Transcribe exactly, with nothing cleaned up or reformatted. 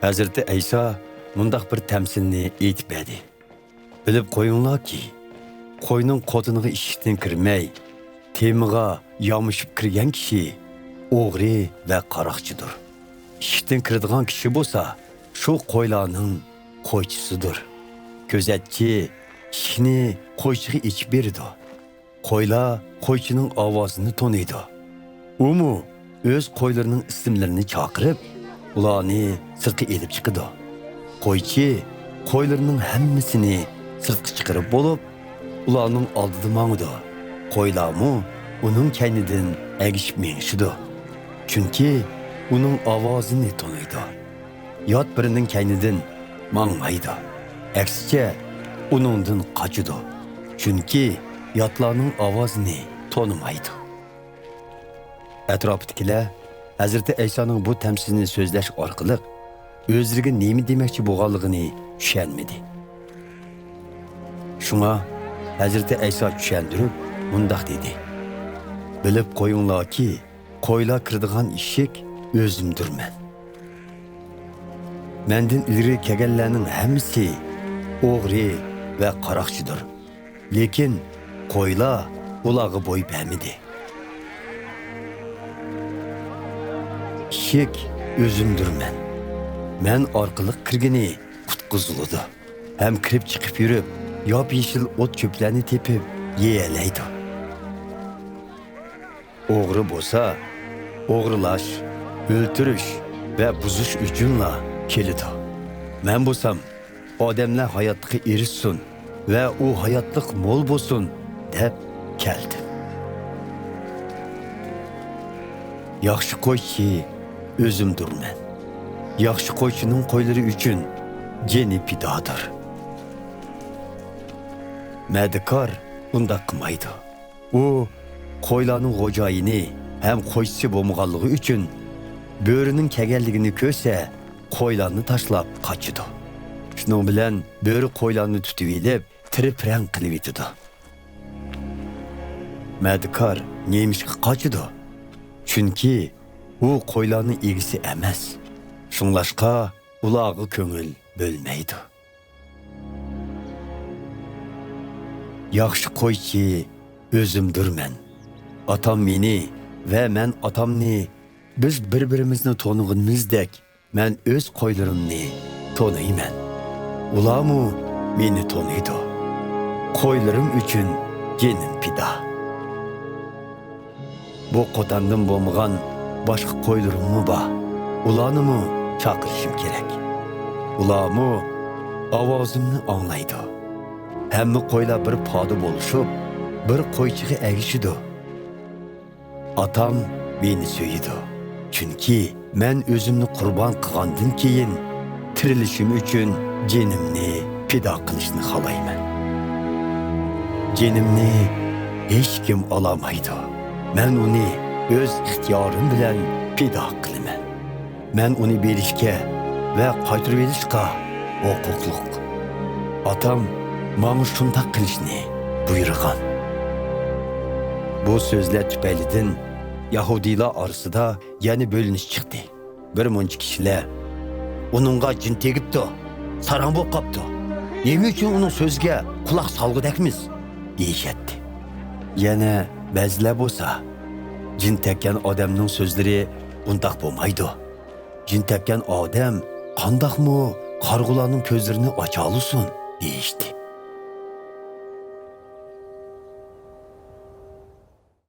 ھەزرىتى ئەيسا مۇنداق بىر تەمسىلنى ئېيتىپ بەردى: بىلىپ قويۇڭلاركى، قوينىڭ قوتىنىغا ئىشىكتىن كىرمەي، تېمىغا يامىشىپ كىرگەن كىشى ئوغرى ۋە قاراقچىدۇر. ئىشىكتىن كىرىدىغان كىشى بولسا، شۇ قويلارنىڭ قويچىسىدۇر. كۆزەتچى ئىشىكنى قويچىغا ئېچىپ بېرىدۇ. قويلار قويچىنىڭ ئاۋازىنى تونۇيدۇ. ئۇمۇ ئۆز قويلىرىنىڭ ئىسىملىرىنى چاقىرىپ، ئۇلارنى سىرتقا ئېلىپ چىقىدۇ. قويچى قويلىرىنىڭ ھەممىسىنى سىرتقا چىقىرىپ بولۇپ، ئۇلارنىڭ ئالدىدا ماڭىدۇ. قويلارمۇ ئۇنىڭ كەينىدىن ئەگىشىپ مېڭىشىدۇ. چۈنكى ئۇنىڭ ئاۋازىنى تونۇيدۇ. يات بىرىنىڭ كەينىدىن ماڭمايدۇ. ئەكسىچە، ئۇنىڭدىن قاچىدۇ. چۈنكى ياتلارنىڭ ئاۋازىنى تونۇمايدۇ. ئەتراپىدىكىلەر ھەزرىتى ئەيسانىڭ بۇ تەمسىلنى سۆزلەش ئارقىلىق ئۆزلىرىگە نېمە دېمەكچى بولغانلىقىنى چۈشەنمىدى. شۇڭا ھەزرىتى ئەيسا چۈشەندۈرۈپ مۇنداق دېدى: بىلىپ قويۇڭلاركى، قويلار كىرىدىغان ئىشىك ئۆزۈمدۈرمەن. مەندىن ئىلگىرى كەلگەنلەرنىڭ ھەممىسى ئوغرى ۋە قاراقچىدۇر. لېكىن قويلار ئۇلارغا بوي بەرمىدى. ئىشىك ئۆزۈمدۈرمەن. مەن ئارقىلىق كىرگىنى قۇتقۇزۇلىدۇ ھەم كىرىپ چىقىپ يۈرۈپ، ياپيېشىل ئوت-چۆپلەرنى تېپىپ يېيەلەيدۇ. ئوغرى بولسا ئوغرىلاش، ئۆلتۈرۈش ۋە بۇزۇش ئۈچۈنلا كېلىدۇ. مەن بولسام، ئادەملەر ھاياتلىققا ئېرىشسۇن ۋە ئۇ ھاياتلىق مول بولسۇن دەپ كەلدىم. ياخشى قويچى ئۆزۈمدۇرمەن. ياخشى قويچىنىڭ قويلىرى ئۈچۈن جېنى پىدادۇر. مەدىكار ئۇنداق قىلمايدۇ. ئۇ قويلارنىڭ خوجايىنى ھەم قويچىسى بولمىغانلىقى ئۈچۈن، بۆرىنىڭ كەلگەنلىكىنى كۆرسە، قويلارنى تاشلاپ قاچىدۇ. شۇنىڭ بىلەن بۆرە قويلارنى تۇتۇۋېلىپ، تىرە-پىرەڭ قىلىۋېتىدۇ. مەدىكار نېمىشقا قاچىدۇ؟ چۈنكى ئۇ قويلارنىڭ ئىگىسى ئەمەس. شۇڭلاشقا ئۇلارغا كۆڭۈل بۆلمەيدۇ. ياخشى قويچى ئۆزۈمدۇرمەن. ئاتام مېنى ۋە مەن ئاتامنى، بىز بىر-بىرىمىزنى تونۇغىنىمىزدەك، مەن ئۆز قويلىرىمنى تونۇيمەن. ئۇلارمۇ مېنى تونۇيدۇ. قويلىرىم ئۈچۈن جېنىم پىدا. بۇ قوتاندىن بولمىغان باشقا قويلىرىممۇ بار. ئۇلارنىمۇ چاقىرىشىم كېرەك. ئۇلارمۇ ئاۋازىمنى ئاڭلايدۇ. ھەممە قويلار بىر پادا بولۇشۇپ، بىر قويچىغا ئەگىشىدۇ. ئاتام مېنى سۆيىدۇ، چۈنكى مەن ئۆزۈمنى قۇربان قىلغاندىن كېيىن، تىرىلىشىم ئۈچۈن جېنىمنى پىدا قىلىشنى خالايمەن. جېنىمنى ھېچكىم ئالالمايدۇ. مەن ئۇنى ئۆز ئىختىيارىم بىلەن پىدا قىلىمەن. مەن ئۇنى بېرىشكە ۋە قايتۇرۇۋېلىشقا ھوقۇقلۇق. ئاتام ماڭا شۇنداق قىلىشنى بۇيرۇغان. بۇ سۆزلەر تۈپەيلىدىن يەھۇدىيلار ئارىسىدا يەنە بۆلۈنۈش چىقتى. بىر مۇنچە كىشىلەر، «ئۇنىڭغا جىن تېگىپتۇ، ساراڭ بولۇپ قاپتۇ. نېمە ئۈچۈن ئۇنىڭ سۆزىگە قۇلاق سالغۇدەكمىز؟» دېيىشەتتى. يەنە بەزىلەر بولسا، «جىن تەگكەن ئادەمنىڭ سۆزلىرى ئۇنداق بولمايدۇ. جىن تەگكەن ئادەم قانداقمۇ قارىغۇلارنىڭ كۆزلىرىنى ئاچالىسۇن؟» دېيىشتى.